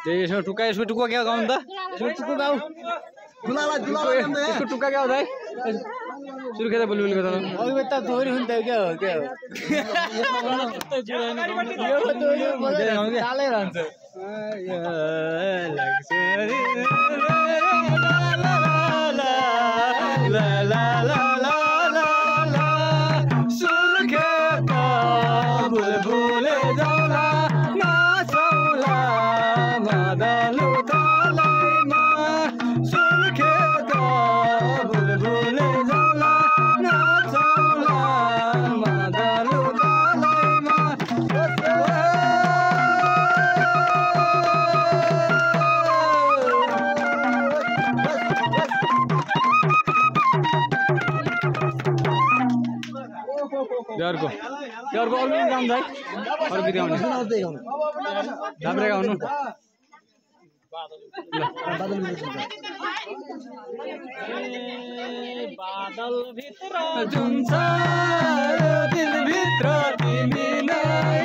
त्यही यसमा टुक्का क्या गाउँ त टुक्कु गाउ दुलाला यसको टुक्का क्या हो दाइ सुर्खेत बुलबुल को त अबे त दोरी हुन्छ क्या हो यो दोरी चालै रहन्छ अर्को अर्को गाउनु भाइ अरू गीत गाउने राम्रै गाउनु बादल भित्र जुन छ दिल भित्र तिमी नै